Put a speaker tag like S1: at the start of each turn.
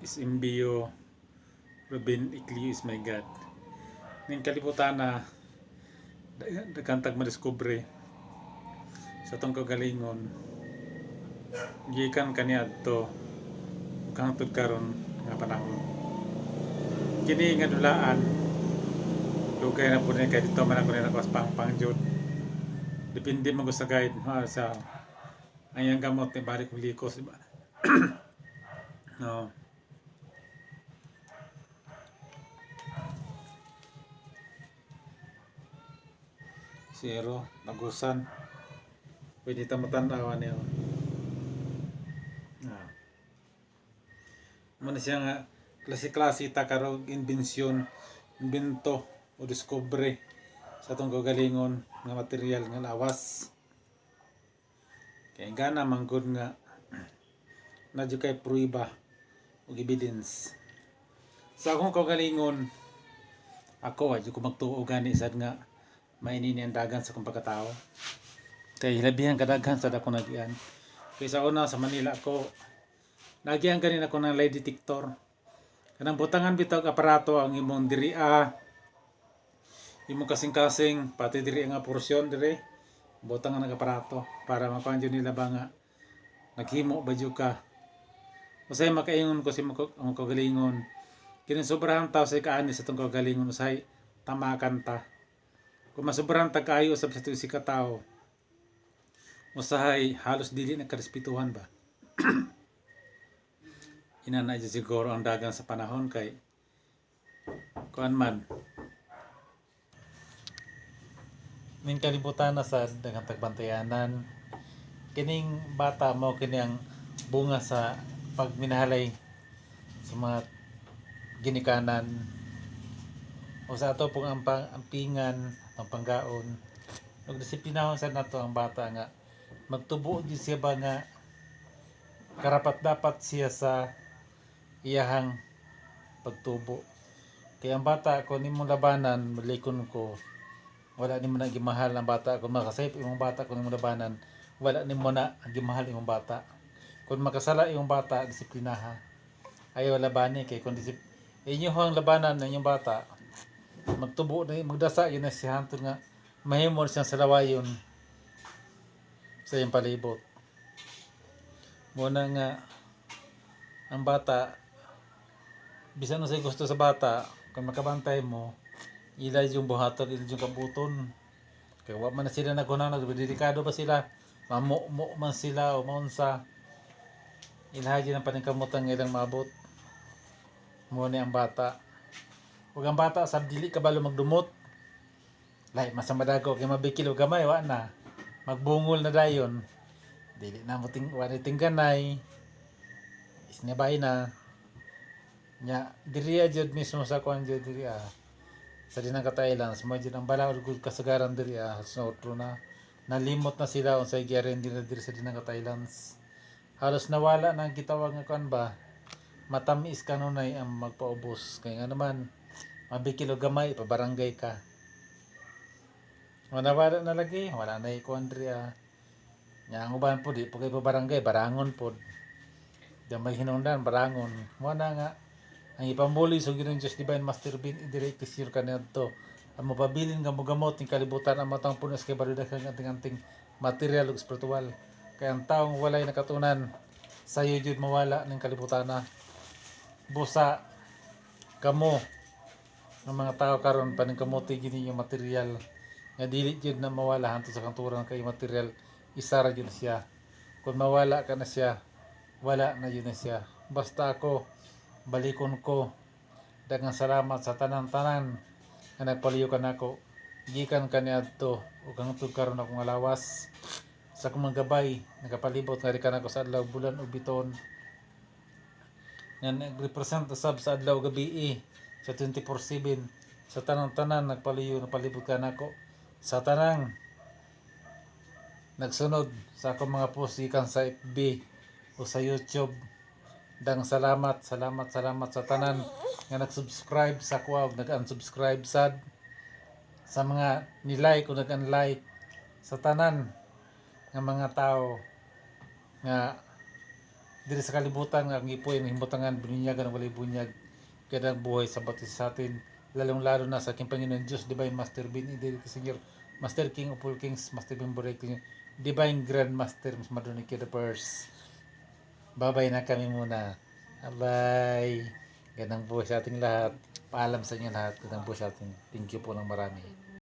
S1: SMBO Ruben Ecleo is my God. Ning kalibutan na daghan tag madiskubre sa atong kaugalingon gikan kaniadto ug hangtod karon nga panahon. Kini nga dulaan dugay na pud ni kay didto man ako ni nakuha sa pangpang jud. Depende man gud sa guide ha, sa ang iyang gamot ni balik og likos, di ba? No. Zero, Lagusan. Pwede ta matan-aw niyo. Ah. Mao na siya nga klase-klase ta karong inbensyon, imbento o diskubre sa atong kaugalingon nga material nga lawas. Kay gana man gud nga naa jud kay pruweba ug ebidence. Sa akong kaugalingon, ako wa jud ko magtuo gani sad nga maini ni ang dagan sa akong pagkatao. Kay hilabihan kadaghan sad ako nagian. Kay sa una sa Manila ako nagian ganin ako ng lie detector. Kanang butangan bitaw og aparato ang imong diri-a, imong kasing-kasing, pati diri nga porsyon diri, butangan ng aparato para makuan jud nila ba nga naghimo ba jud ka. Usahay makaingon ko sa imong ang kaugalingon. Kini sobrahan tao sa kaani sa atong kaugalingon, usahay tamakan ta. Kung masobrahan ta kaayo usab sa tuig ka tao, usahay halos dili na karespetuhan ba. Inana jud siguro ang dagan sa panahon kay kuan man. Ning kalibutan na sa daghang tagbantayanan, kining bata mao kini ang bunga sa pagminahalay sa mga ginikanan o sa ato pong ampang, ampingan, ang panggaon. Ug disiplinahon sad nato ang bata nga magtubo gyud siya ba nga karapat dapat siya sa iyahang pagtubo. Kay ang bata kung nimong labanan, malikon ko, wala nimo na gimahal ang bata. Kung makasayop imong bata kung nimong labanan, wala nimo na gimahal imong bata. Kung makasala imong bata, disiplinaha. Ayaw labani kay kung inyo ang labanan ng inyong bata, magtubo na magdasa yun na siya hantod nga mahimo siyang salawayon sa iyang palibot. Muna nga ang bata bisan unsay gusto sa bata, kung makabantay mo, ila yung buhaton, ila yung kabuton. Kay wa man na sila naghunahuna, delikado ba sila? Mamu man sila o maunsa. Ilaha jud ang paningkamutan nga ilang maabot. Mo ni ang bata. Ug ang bata sab dili kabalo magdumot. Lahi man sa madago kay mabikil og gamay wa na. Magbungol na dayon. Dili na mo ting wa ni tingganay. Isnabay na. Nya diri jud mismo sa kuan jud diri ah. Sa Dinangka Islands mo jud ang balaod gud kasagaran diri ah, sa otro na nalimot na sila unsay giyaren diri diri sa Dinangka Islands. Halos nawala na ang gitawag nga kuan ba, matamis kanunay ang magpaubos kay nga naman mabikil og gamay pabarangay ka. Nawala na lagi, wala na ikuan diri ah. Nya ang uban pod di po kay pabarangay, barangon pod. Di may hinungdan barangon. Mo na nga ang ipamuli sa Ginoong Diyos Divine Master Bin direct sure kaniadto. Ang mapabilin nga mogamot ning kalibutan ang matang punos kay barudaghang anting-anting material ug spiritual. Kay ang taong walay nakatunan sayo jud mawala ning kalibutan na. Busa kamo ng mga tao karon paningkamuti gini yung material nga dili jud na mawala hantod sa kanturan kay material isara jud siya. Kung mawala ka na siya, wala na jud na siya. Basta ako balikon ko, daghang salamat sa tanan-tanan nga nagpaliyo kanako gikan kaniadto ug hangtod karon akong alawas sa akong mga gabay nagapalibot nga kanako sa adlaw, bulan ug bituon nga nagrepresent usab sa adlaw gabi sa 24/7. Sa tanan-tanan nagpaliyo napalibot kanako, sa tanang nagsunod sa akong mga post gikan sa FB o sa YouTube, dang salamat, salamat, salamat sa tanan nga nag-subscribe sa ako ug nag-unsubscribe sad, sa mga ni-like o nag-unlike, sa tanan nga mga tao nga Diri sa kalibutan nga ang ipoy ang himutangan, bininyagan, walay bunyag, gandang buhay sa batis sa atin, lalong-lalo na sa aking Panginoon Diyos, Divine Master Bin, Idil Señor, Master King of all Kings, Master Ben Borek, Divine Grand Master, Mas Madoniki the First. Babay na kami muna. Bye. Gandang buhay sa ating lahat. Paalam sa inyo lahat. Gandang buhay sa atin. Thank you po ng marami.